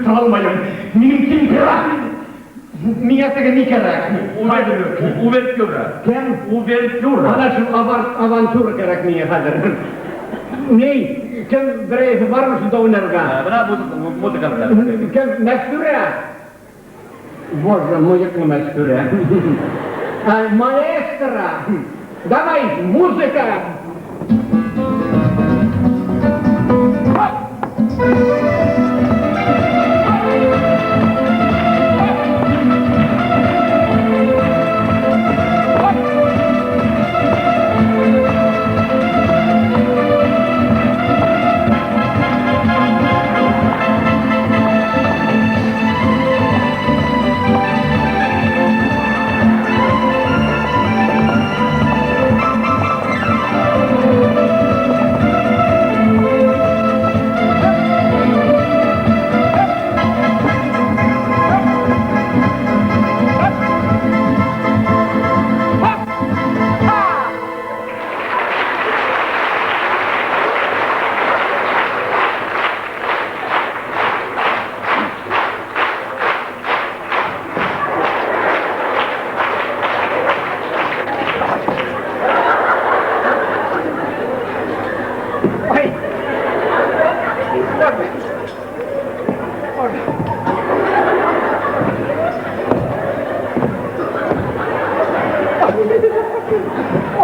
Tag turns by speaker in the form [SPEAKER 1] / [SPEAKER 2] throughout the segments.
[SPEAKER 1] Түзә алмыйм. Минем темперамент. Миңа теге ни кирәк?
[SPEAKER 2] Увертюра.
[SPEAKER 1] Кем?
[SPEAKER 2] Увертюра.
[SPEAKER 1] Ана шул авантюра кирәк миңа хәзер. Ни, кем берәйсе бармы шунда уйнарга?
[SPEAKER 2] Менә музыкантлар.
[SPEAKER 1] Кем? Мәстүрә. Боже, мыеклы Мәстүрә. Маэстро! Давай, музыка!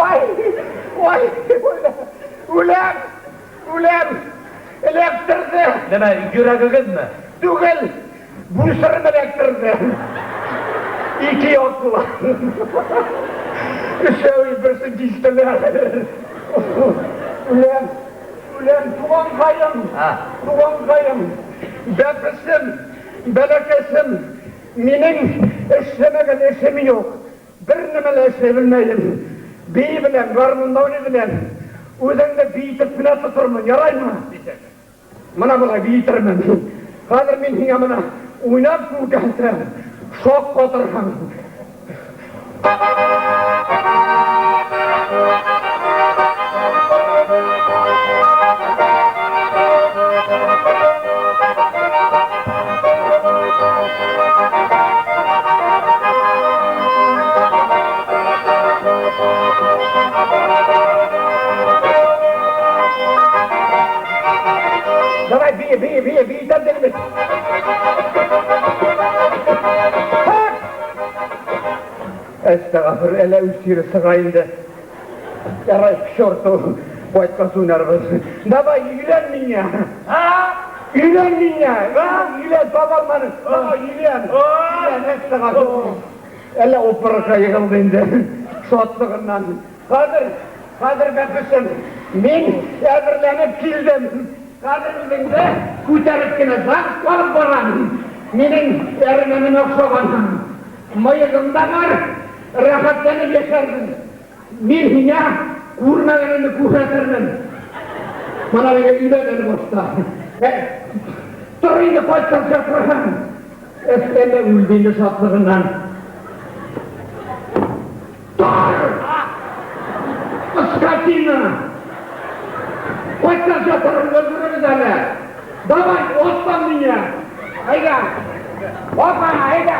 [SPEAKER 1] Ай! Ой! Ой! Үләм! Үләм! Эләктерде!
[SPEAKER 2] Нәмә, йөрәгегезме?
[SPEAKER 1] Түгел! Бүсерем эләктерде! Ике яклы! Өчәү берсен кистеләр! Үләм! Үләм! Туганкаем! Туганкаем! Бәпесем! Бәләкәсем! Минем эшләмәгән эшем юк! Бер нәмә дә эшли белмәем. Бии беләм, гармунда уйный беләм. Үзеңне биетеп кенә тотырмын, яраймы?
[SPEAKER 2] Ничек?
[SPEAKER 1] Менә болай биетермен. Хәзер мин сиңа менә уйнап күрсәтәм, шаккатырсың. Давай, бие, бие, бие, биетәм дидем бит. Әстәгафир, әллә үз тире сыга инде. Ярай, к черту, кайткач уйнарбыз. Давай, өйлән миңа.
[SPEAKER 2] А?
[SPEAKER 1] Өйлән миңа. Өйлән, таба алмадың. Давай, өйлән. Өйлән, әстәгафир. Әллә опырыкка егылды инде. Шатлыгыннан. Хәзер, хәзер бәпесем, мин әзерләнеп килдем. Хәзер үзеңне күтәреп кенә ЗАГСка алып барам. Минем әрмәнемә охшагансың. Мыегың да бар, рәхәтләнеп яшәрбез. Мин сиңа күрмәгәнеңне күрсәтермен. Мына миңа өйлән әле башта. Тор инде, кайткан чакырһаң. Әллә үлде инде шатлыгыннан. Тор! Скотина! Кайткан чакырып өлгерербез әле. Давай, атлан миңа. Әйдә. Опа, әйдә.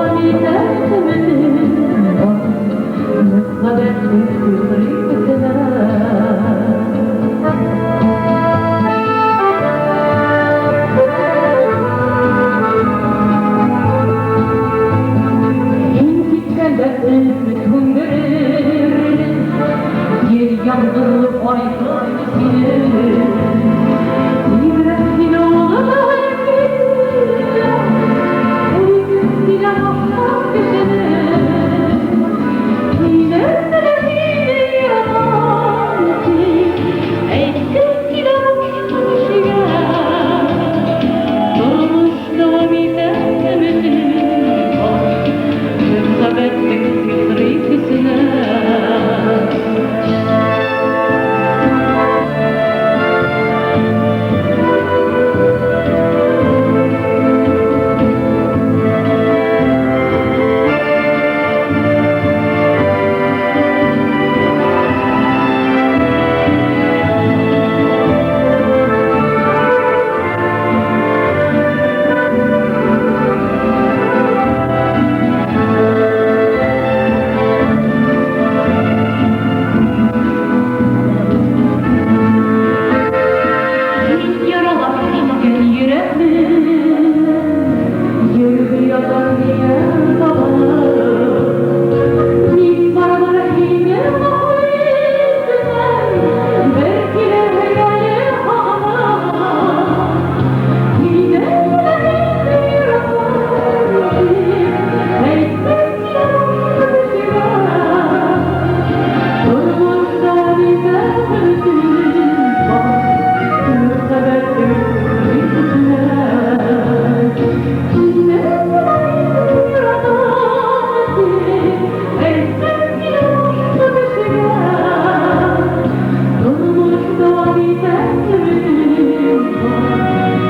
[SPEAKER 3] дәвам итә өметем бар, Мәхәббәтнең сихри көченә. Син киткәндә өмет һүндерер, Ел яңгырлы кайтыр сине. Тибрәп сине улым килә, Әйтеп килә башка кешене. Минем белән мине яратам син, Әйтеп килә башка кешегә. Тормыш дәвам итә, өметем бар, Мәхәббәтнең сихри көченә. Син яралап киткән йөрәкне, Йөрми ятам дигән сагынып. Ник барыбер һине гафу итмәм, Бер килер әле сагынып. Синең белән инде яратам дип, Әйтсәң килә башка кешегә. Тормыш дәвам итә, өметем бар, Мәхәббәтнең сихри көченә. Синең белән инде яратам дип, Әйтсәң килә башка кешегә. Тормыш дәвам итә, өметем бар,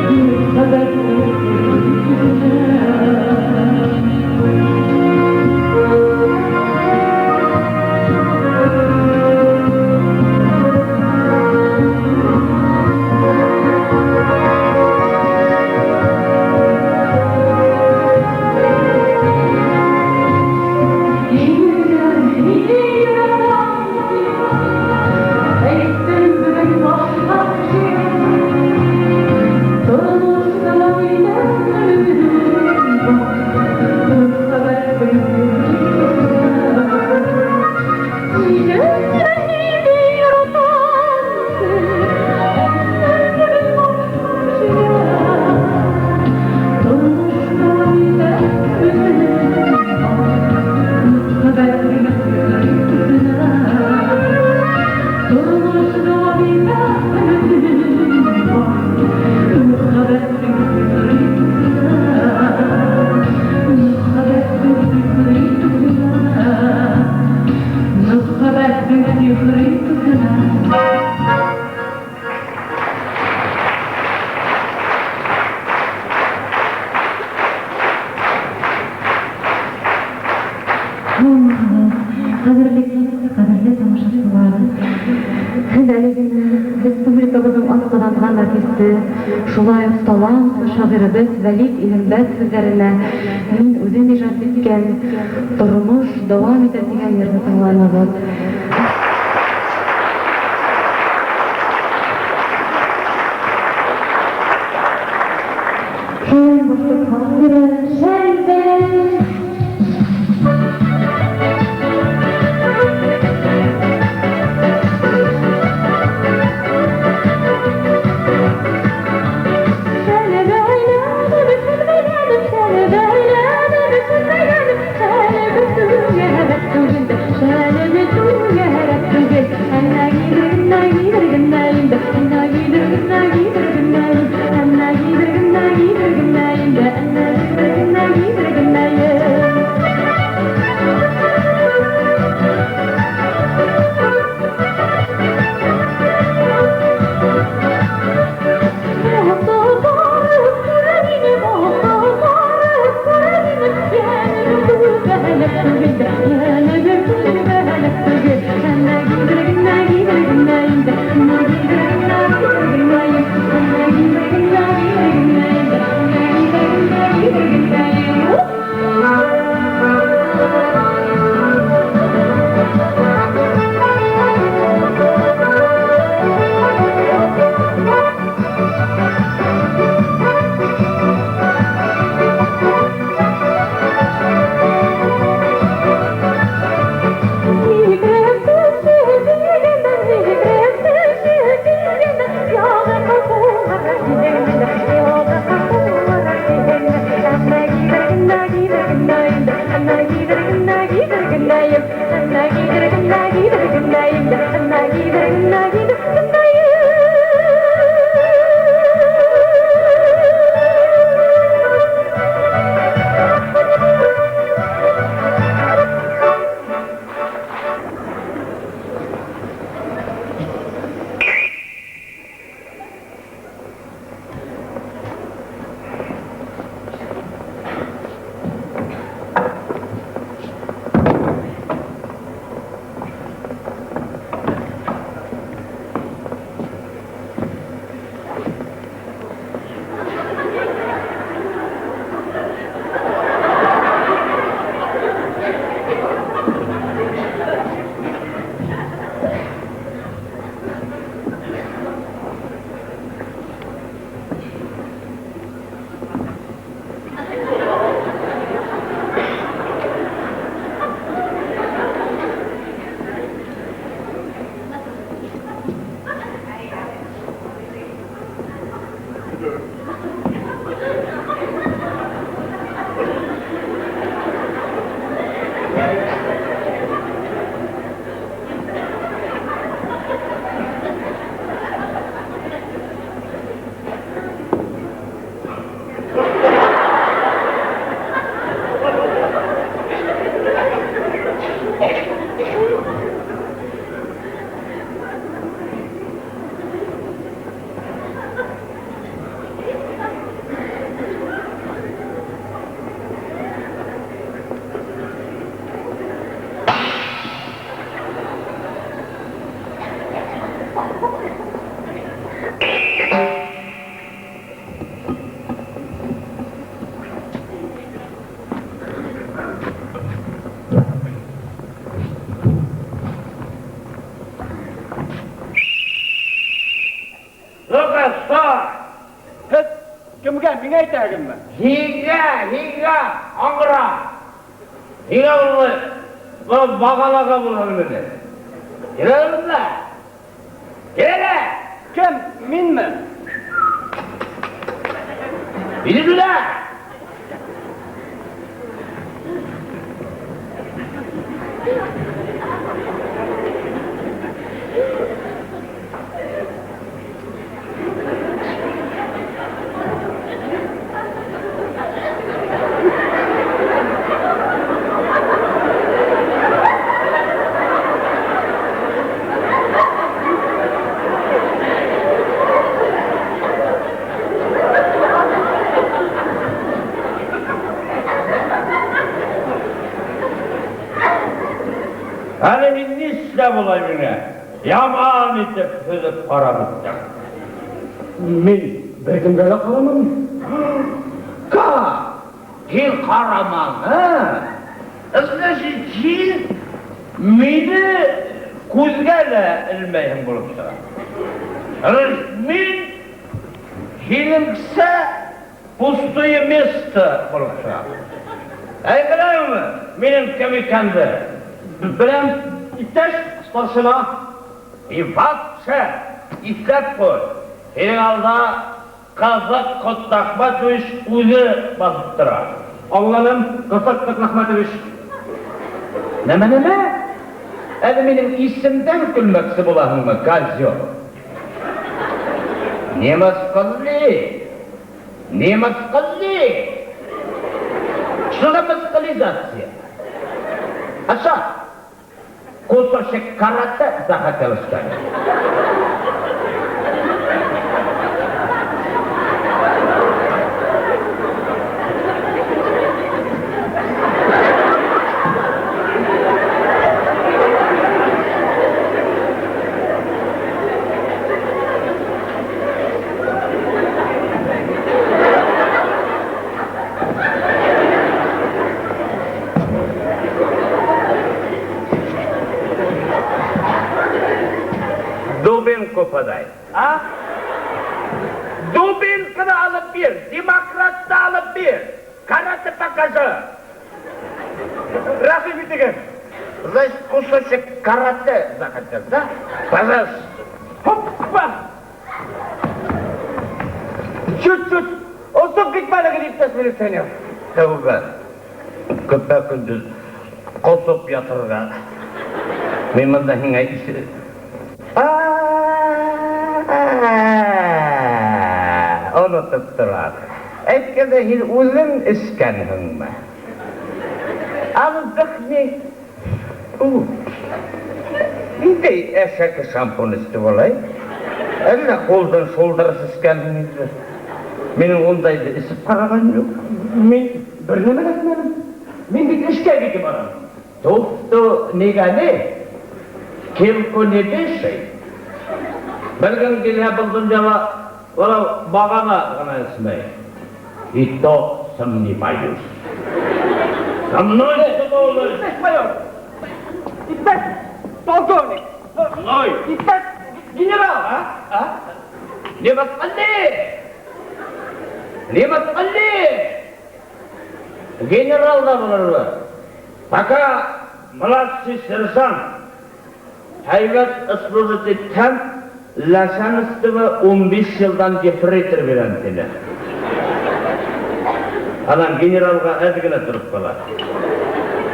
[SPEAKER 3] Мәхәббәтнең сихри көченә. Мине яратам дип, Әйттем бүген башка кешегә. Тормыш дәвам итә, өметем бар, Мәхәббәтнең сихри көченә. Синең белән мине яратам дип, Әйттем бүген башка кешегә. Тормыш дәвам итә, өметем бар, Мәхәббәтнең сихри көченә. Тормыш дәвам итә, өметем бар, Мәхәббәтнең сихри көченә. Мәхәббәтнең сихри көченә. Мәхәббәтнең сихри көченә.
[SPEAKER 4] Кадерле кадерле тамашачылар! Һез әле генә республикабызның атказанган артисты, шулай ук талантлы шагыйребез Вәлит Илембәт сүзләренә мин үзем иҗат иткән «Тормыш дәвам итә» дигән җырны тыңладыгыз. Шулай башкорт халык җыры «Шәлбе». Шәле бәйләдем, шәл бәйләдем, шәл бәйләдем, шәл бәтүгә бәтүгендә, шәл бәтүгә.
[SPEAKER 1] Миңа әйтәгеңме?
[SPEAKER 2] Һиңә, һиңә, аңгыра! Һиңә булмый, бу баганага булыр менә. Кил әле монда! Кил әле!
[SPEAKER 1] Кем? Минме?
[SPEAKER 2] Иди сюда! Әле мин нишләп болай миңа? Яман итеп һөзеп карап үттең.
[SPEAKER 1] Мин беркемгә дә карамадым.
[SPEAKER 2] Как? Һин карамадың? Значит, һин мине күзгә дә элмәйһең булып чыга. Значит, мин һинеңсә пустое место булып чыга. Әй, беләңме, минем кем икәнде?
[SPEAKER 1] Беләм, иптәш старшина.
[SPEAKER 2] И вообще, исләп куй, һинең алда Кызык Котлахматович үзе басып тора.
[SPEAKER 1] Аңладым, Кызык Котлахматович.
[SPEAKER 2] Нәмә, нәмә? Әле минем исемдән көлмәкче булаһыңмы, козел? Не мыскылли! Не мыскылли! Что за мыскылизация? Аша! Кусочек карате захотел, что ли? Дубинку подай. А? Дубинканы алып бир, демократты алып бир. Карате покажи.
[SPEAKER 1] Рәхим итегез.
[SPEAKER 2] Значит, кусочек карате захотел, да? Пожалуйста.
[SPEAKER 1] Хоппа! Чуть-чуть озып китмәдегез, иптәш милиционер.
[SPEAKER 2] Тәүбә. Көпә-көндез косып ятырга. Мин монда һиңа исе... Онытып торам. Әйткәндә, һин үзең эчкәнһеңме? А вздохни. Нинди әшәке шампунь эчте болай? Әллә кулдан шулдырып эчкәнһең инде? Минем ундайды эчеп караганым юк.
[SPEAKER 1] Мин бернәмә дә эчмәдем. Мин бит эшкә китеп барам.
[SPEAKER 2] Туфту не гони, кирку не вешай. Белгең килһә, был дөньяла берәү багана гына эчмәй. И то сомневаюсь. Со мной сволочь!
[SPEAKER 1] Иптәш майор! Иптәш полковник!
[SPEAKER 2] Мной!
[SPEAKER 1] Иптәш генерал!
[SPEAKER 2] А? А? Не мыскылли! Не мыскылли! Генерал да булырлы. Пока младший сержант. Һәйбәт служить итһәм, ләшән өстемә 15 елдан ефрейтор бирәм сине. Анан генералга әз генә торып кала.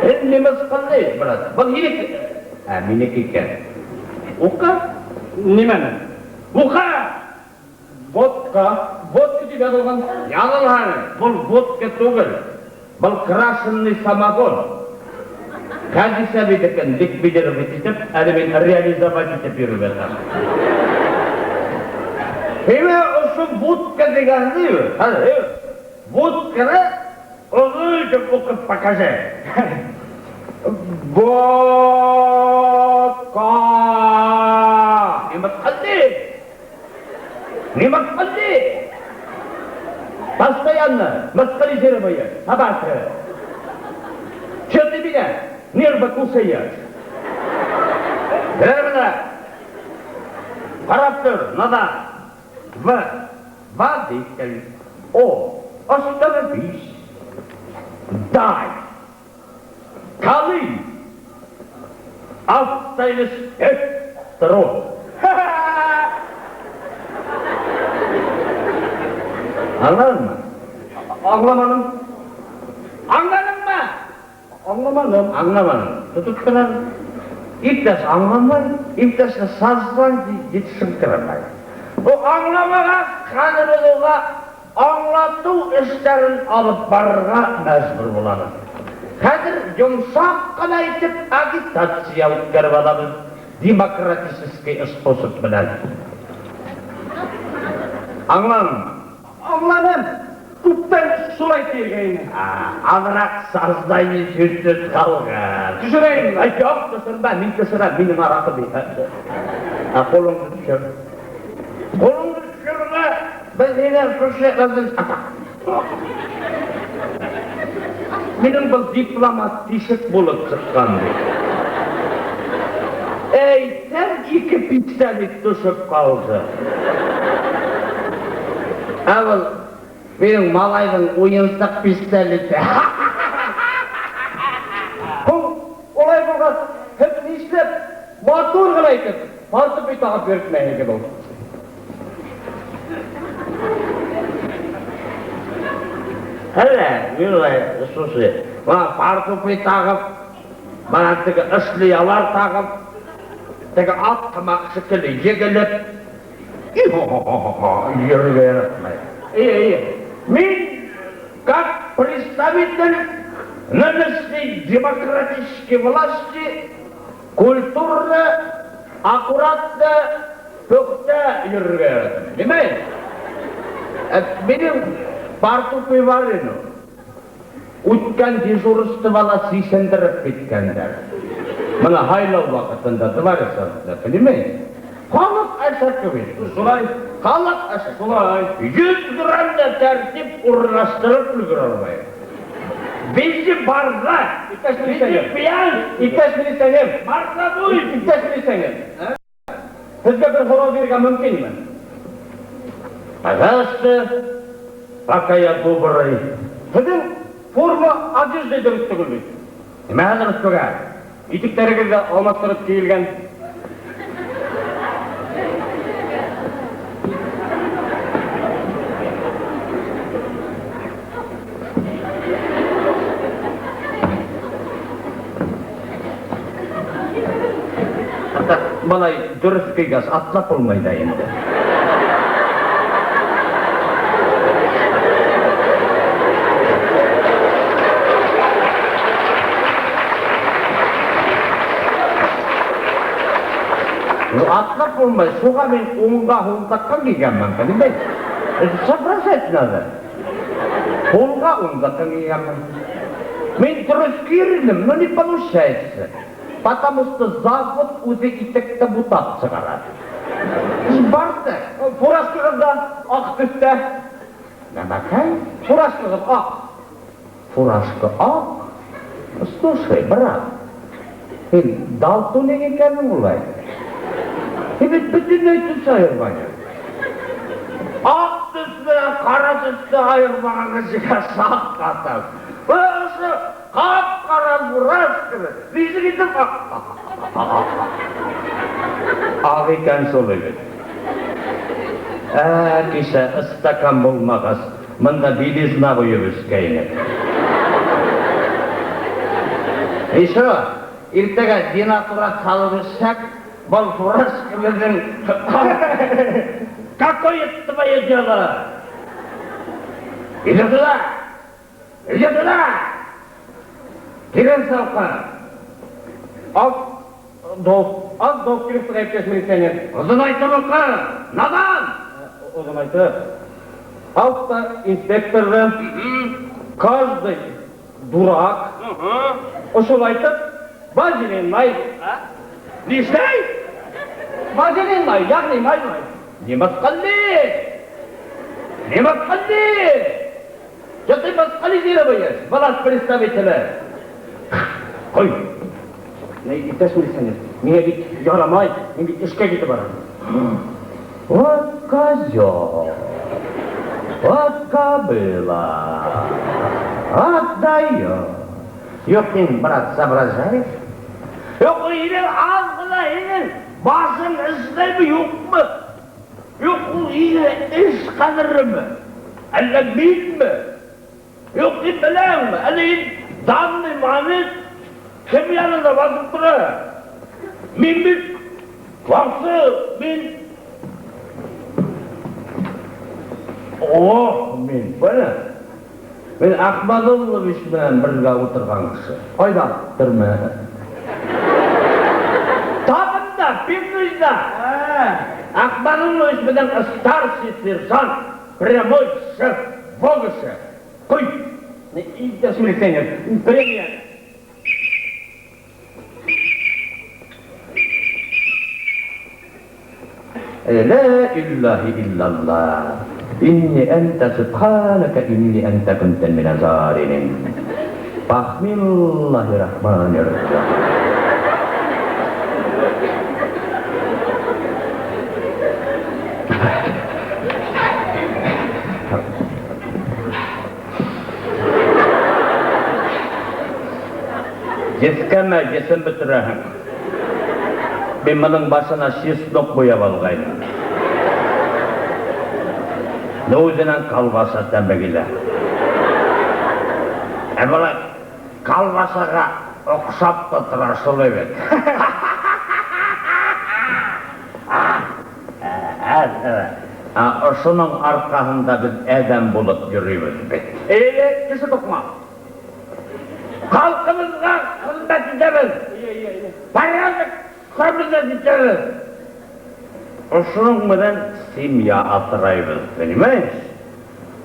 [SPEAKER 2] Э, не мыскыллый, брат. Был һинеке. Ә, минеке икән. Укы.
[SPEAKER 1] Нимәне?
[SPEAKER 2] Укы!
[SPEAKER 1] Водка. Водка дип язылган.
[SPEAKER 2] Язылган. Был водка түгел. Был крашенный самогон. Хәдисә битекен ликвидировать итеп, әле мин реализовать итеп йөреп ятам. Һиңа ошо водка дигәнне, хәзер водканы озын итеп укып покажи.
[SPEAKER 1] Водка!
[SPEAKER 2] Не мыскылли! Не мыскылли! Постоянно мыскылизируешь, собака! Че ты меня нервы кусаешь? Бер менә! Карап тор, надан! В. Водитель. О. Остановись! Дай! Колы! Автоинспектору! Аңладыңмы?
[SPEAKER 1] Аңламадым.
[SPEAKER 2] Аңладыңмы?
[SPEAKER 1] Аңламадым.
[SPEAKER 2] Аңламадым. Тотып торам. Иптәш аңламай, иптәшкә сазлан җитешеп. Бу аңламаган хәзер без уга аңлату эшләрен алып барырга мәҗбүр булабыз. Хәзер йомшак кына итеп агитация үткәреп алабыз. Демократический способ белән. Аңладыңмы?
[SPEAKER 1] Аңладым. Күптән шулай диелгән иде.
[SPEAKER 2] Азрак сознание сүтеп калган.
[SPEAKER 1] Төшерәйемме?
[SPEAKER 2] Ай, юк, төшермә, мин төшерәм, минем аракы бит. Ә кулыңны төшер. Кулыңны төшермә, без сине шушы Минем был дипломат тишек булып чыккан бит. Әйтәм, ике пистолет төшеп калды. Ә был минем малайның уенчык пистолеты.
[SPEAKER 1] Һуң, улай булгач, һеҙ нишләп матур ғына итеп портупей тағып йөрөтмәйһегеҙ ул?
[SPEAKER 2] Әллә, мин улай, слушай, мына портупей тағып, мына теге ышлыялар тағып, теге ат тымак шикелле егелеп, йөрергә яратмай.
[SPEAKER 1] Эйе, эйе.
[SPEAKER 2] Мин, как представитель нынешней демократической власти, культурно, аккуратно, пөхтә йөрергә яратам. Понимаете? Минем портупей бар иде. Үткән дежурствола сисендереп киткәннәр. Менә һайлау вакытында товарищ, понимаете? Халык әшәке бит.
[SPEAKER 1] Шулай.
[SPEAKER 2] Халык әшәке.
[SPEAKER 1] Шулай.
[SPEAKER 2] 100 грамм да тәртип урнаштырып өлгерә алмый. Безне бардак,
[SPEAKER 1] Иптәш
[SPEAKER 2] безне
[SPEAKER 1] милиционер.
[SPEAKER 2] пьян,
[SPEAKER 1] Иптәш милиционер.
[SPEAKER 2] мордобой.
[SPEAKER 1] Иптәш милиционер. Һеҙгә бер һорау бирергә мөмкинме?
[SPEAKER 2] Пожалуйста, пока я добрый.
[SPEAKER 1] Һеҙҙең форма одежда дөрөҫ түгел бит.
[SPEAKER 2] Нимә дөрөҫ түгел?
[SPEAKER 1] Итектәрегеҙ ҙә алмаштырып кейелгән.
[SPEAKER 2] Былай дөрөҫ кейгәс атлап булмай да инде. Ну, атлап булмай, шуға мин уңға һулдаҡҡа кейгәнмен, понимаете? Это соображать надо. Һулға уңдаҡҡа кейгәнмен. Мин дөрөҫ кейер, но не получается. Потому что завод үҙе итекте бутап сығара. Бардак.
[SPEAKER 1] Фуражкағыҙ ҙа аҡ төҫтә.
[SPEAKER 2] Нәмәкәй?
[SPEAKER 1] Фуражкағыҙ аҡ.
[SPEAKER 2] Фуражка аҡ. Слушай, брат, һин далтоник икәнең улай. Һин бит бөтөнләй төҫ айырмайһың. Аҡ төҫ менән ҡара төҫтө айырмаған кешегә шаҡ ҡатам. Ошо ҡап-ҡара фуражканы нисек итеп аҡ икән шул бит. Ә, кисә стакан булмағас, бында белизна ҡуйып эскәйнек. Еще иртәгә денатурат һалып эсһәк, был фуражка беҙҙең. Какое твое дело? Иди туда! Иди туда! Тирән салҡын.
[SPEAKER 1] Аҙ дауыш, аҙ дауыш килеп сыға, иптәш милиционер.
[SPEAKER 2] Оҙонайтып уҡы! Надан!
[SPEAKER 1] Оҙонайтып. Автоинспекторҙы каждый дурак ошолайтып вазелинлай.
[SPEAKER 2] Нишләй?
[SPEAKER 1] Вазелинлай, йәғни майлай.
[SPEAKER 2] Не мысҡылли! Не мысҡылли! Что ты мысҡылизируешь, власть представителя? Ҡуй!
[SPEAKER 1] Ни, иптәш милиционер, миңә бит ярамай, мин бит эшкә китеп барам.
[SPEAKER 2] Вот козел! Вот кобыла отдает. Юк, син, брат, соображаешь? Юк, инең аз гына инең башың эшләйме, юкмы? Юк, ул инде эш кадереме? Әллә минме? Юк, син беләңме? Әле ин данный момент кем янында басып тора? Мин бит басы, мин Ох, мин, понял? Мин Ахмадуллович белән бергә утырган кеше.
[SPEAKER 1] Кайда?
[SPEAKER 2] Төрмә. Табында, пивныйда. Ахмадуллович белән старший сержант, прямой шеф Вогыша. Куй!
[SPEAKER 1] Иптәш милиционер, премия.
[SPEAKER 2] Лә иллаһи иллаллаһ. Инни әнтә сүбханәкә инни әнтә кунтә минә залимин. Бахмиллаһи рахманир рахим. Җескәмә, җесен бетерәһең. Мин моның башына чеснок буяп алгайным. Ну үзенең колбаса тәме килә. Ә болай колбасага охшап та тора шул бит. Шуның аркасында без адәм булып йөрибез бит.
[SPEAKER 1] Әйе, кеше тукма.
[SPEAKER 2] Халкыбызга хезмәт итәбез. Порядок хезмәт итәбез. Шуның белән семья асрайбыз, понимаешь?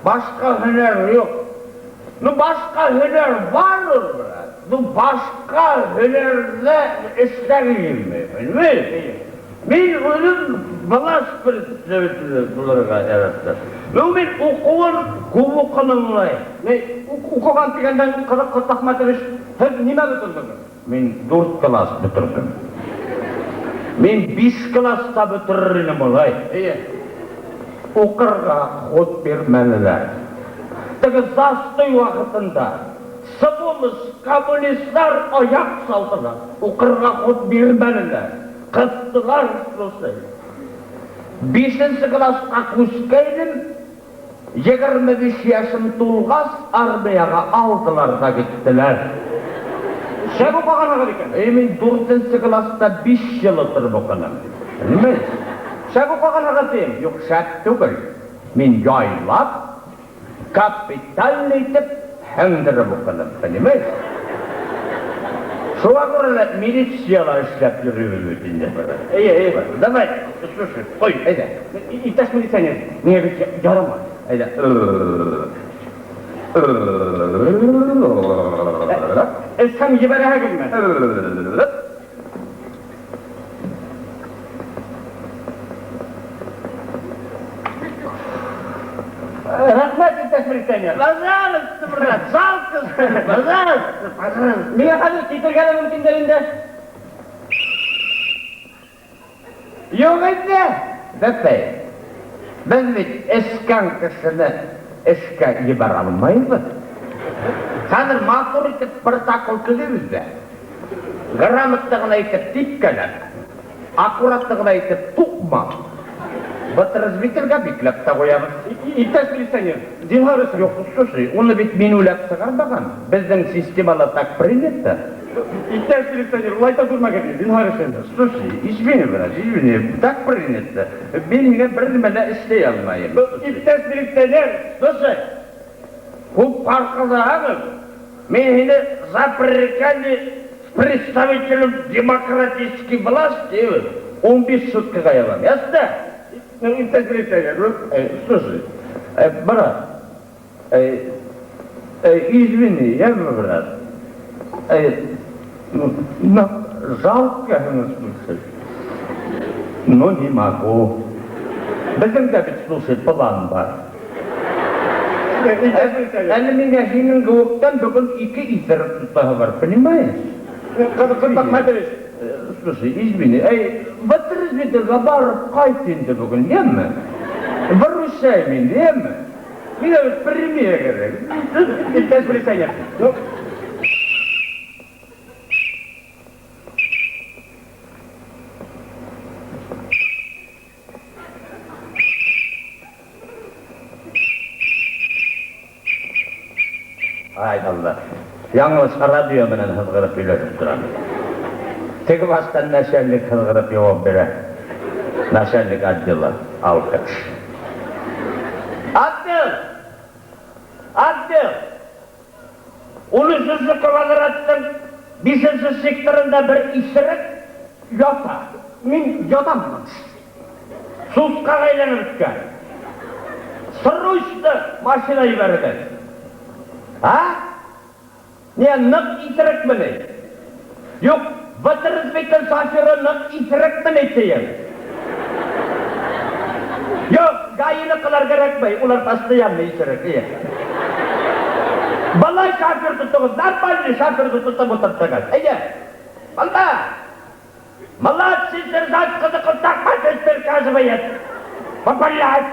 [SPEAKER 2] Башка һөнәр юк. Ну, башка һөнәр бар ул, брат. Ну, башка һөнәрдә эшләр килми, понимаешь? Мин үзем власть представителе булырга яраттым. Ну, мин укуын күп укыдым улай.
[SPEAKER 1] Не, укыган дигәндән Кызык Котәхмәтович, һез нимә бетердегез?
[SPEAKER 2] Мин 4 класс бетердем. Мин 5 класста бетерер идем улай.
[SPEAKER 1] Әйе.
[SPEAKER 2] Укырга ход бирмәделәр. Теге застой вакытында сволочь коммунистлар аяк салдылар. Укырга ход бирмәделәр. Кыстылар, слушай. 5 класска күчкәйнем, 25 яшем тулгач, армиягә алдылар да киттеләр.
[SPEAKER 1] Шәп укыганнар икән.
[SPEAKER 2] Мин 4 класста 5 ел утырып укыдым. Понимаешь?
[SPEAKER 1] Шәп укыганнар дим.
[SPEAKER 2] Юк, шәп түгел. Мин яйлап, капитальный итеп һеңдереп укыдым, понимаешь? Шуңа күрә дә милициялар эшләп йөрибез бит инде.
[SPEAKER 1] Әйе, әйе.
[SPEAKER 2] Давай, слушай, куй, әйдә.
[SPEAKER 1] Иптәш милиционер, миңа бит ярамай.
[SPEAKER 2] Әйдә.
[SPEAKER 1] Эшкән җибәрәһегезме? Рәхмәт, иптәш милиционер.
[SPEAKER 2] Пожалуйста, брат, жалко, пожалуйста, пожалуйста.
[SPEAKER 1] Миңа хәзер китергә дә мөмкиндер инде.
[SPEAKER 2] Юк инде, бәпәй. Без бит эшкән кешене эшкә җибәрә алмыйбыз. Хәзер матур итеп протокол төзибез дә. Грамотно гына итеп типкәләп, аккуратно гына итеп тукмап, вытрезвительгә бикләп тә куябыз.
[SPEAKER 1] Иптәш милиционер, зинһар өчен.
[SPEAKER 2] Юк, слушай, уны бит мин уйлап чыгармаган. Безнең системада так принято.
[SPEAKER 1] Иптәш милиционер, улай да күрмәгез, зинһар өчен.
[SPEAKER 2] Слушай, извини, брат, извини, так принято. Мин һиңа бер нәмә дә эшли алмыйм.
[SPEAKER 1] Иптәш милиционер,
[SPEAKER 2] Слушай, күп каркылдаган. Мин һине запрекали с представителем демократической власти 15 суткага ябам. Ясно?
[SPEAKER 1] Ну, иптәш милиционер,
[SPEAKER 2] Слушай, брат, извини, я, брат, ну, жалко, ну, слушай, но не могу. Безнең дә бит, слушай, план бар.
[SPEAKER 1] Иптәш милиционер.
[SPEAKER 2] Әле миңа һинең кебектән бүген 2 итер тотасы бар, понимаешь?
[SPEAKER 1] Кызык Котәхмәтович,
[SPEAKER 2] Слушай, извини, эй, вытрезвительгә барып кайт инде бүген, яме? Выручай мине, яме? Миңа бит премия кирәк.
[SPEAKER 1] Иптәш милиционер. Ну,
[SPEAKER 2] Ай Алла. Яңлыш радио белән һызгырып сөйләшеп торам. Теге баштан начальник һызгырып җавап бирә. Начальник отдела, алкаш. Отдел! Отдел! 13 квадраттың 5 секторында бер исерек ята.
[SPEAKER 1] Мин ятаммы?
[SPEAKER 2] Суска әйләнеп беткән. Срочно машина җибәрегез. А? Не, нык исерекмени? Юк, вытрезвитель шоферы нык исерекмени тиен? Юк, ГАИныкылар кирәкми, улар постоянно исерек. Ие. Болай шофер тотыгыз, нормальный шофер тотып утыртыгыз. Әйе. Монда. Младший сержант кызыкы такмак приказывает. Популять.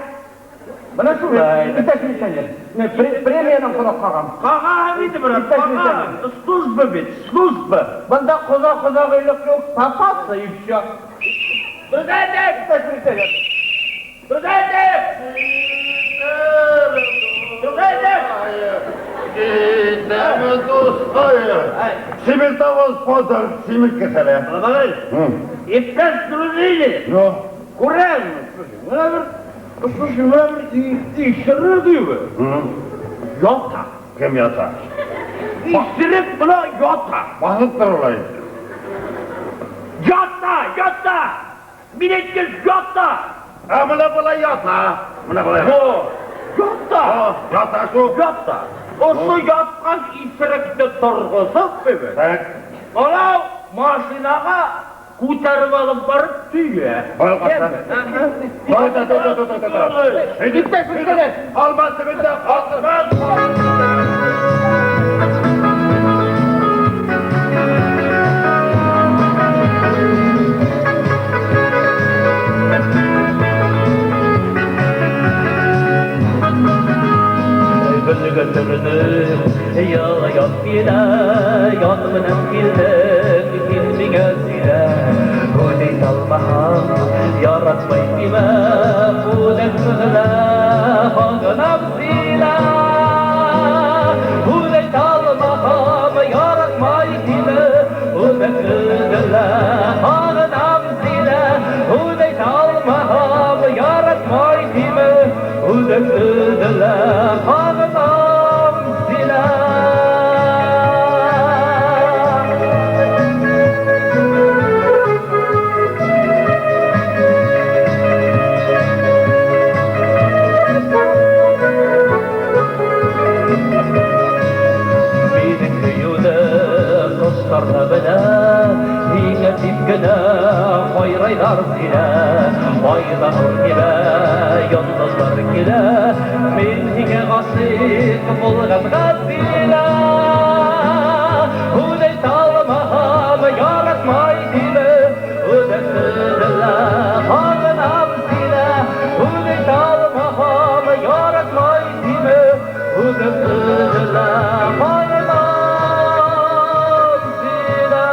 [SPEAKER 1] Менә шулай. Иптәш милиционер, премиянең колак кагам.
[SPEAKER 2] Кага инде, брат,
[SPEAKER 1] Иптәш
[SPEAKER 2] кага.
[SPEAKER 1] милиционер.
[SPEAKER 2] Служба бит, служба. Монда кода-кодагыйлык юк, попался и все. Бригадир!
[SPEAKER 1] Иптәш милиционер.
[SPEAKER 2] Бригадир! Бригадир!
[SPEAKER 5] Китәме дускай? Симертавыз позыр, симек кесәле.
[SPEAKER 2] Бабай, иптәш дружинник,
[SPEAKER 5] Ну,
[SPEAKER 2] күрәм, менә бер, слушай, менә бер исерек диме? Ята.
[SPEAKER 5] Кем ята?
[SPEAKER 2] Исерек менә ята.
[SPEAKER 5] Басып тор улай.
[SPEAKER 2] Ята, ята! Мин әйткән ята!
[SPEAKER 5] Ә менә болай ята. Менә болай.
[SPEAKER 2] Во, ята!
[SPEAKER 5] Ята шу.
[SPEAKER 2] Ята! Ошо яткан исерекне торгызып бит.
[SPEAKER 5] Так.
[SPEAKER 2] Анау машинага күтәреп алып барып төя.
[SPEAKER 5] Бай ката. Той, той, той, той, той, той.
[SPEAKER 1] Иптәш милиционер.
[SPEAKER 5] Алма төбендә калдырмас.
[SPEAKER 6] Яп килә, янымнан килдең, син миңа сөйлә. Үзе салмаһам, яратмай димә, үлек генә, хагынам сине. Үзе салмаһам, яратмай димә, үлек генә, хагынам сине. Үзе салмаһам, яратмай димә, үлек генә, хагынам сине. Минем сөюне кошларга белә, һиңә дип кенә кайрайлар сине. Айда нур килә, йолдызлар килә, мин һиңә гашыйк булганга сине. Үләй талмам, яратмай сине, үләсезлә, хагынам сине. Үләй талмам, яратмай сине, үләсезлә, хагынам сине.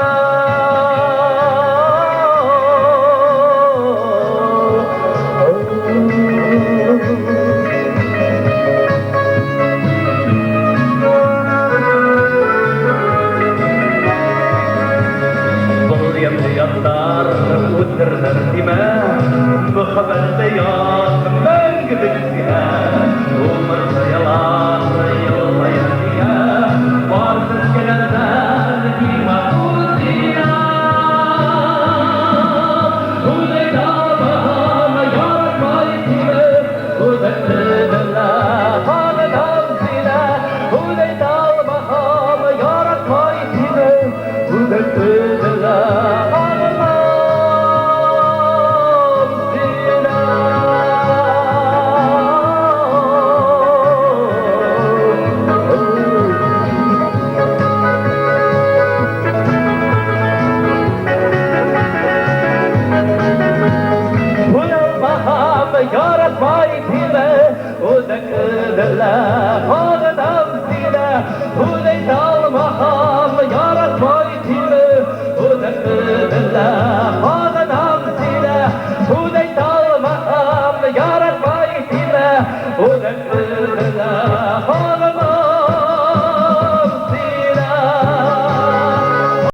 [SPEAKER 6] Яратмай тимә, Үзеңне дә сагынам сине, Үз алмасам, яратмай тимә, Үзеңне дә сагынам сине, Үз алмасам, яратмай тимә, Үзеңне дә сагынам.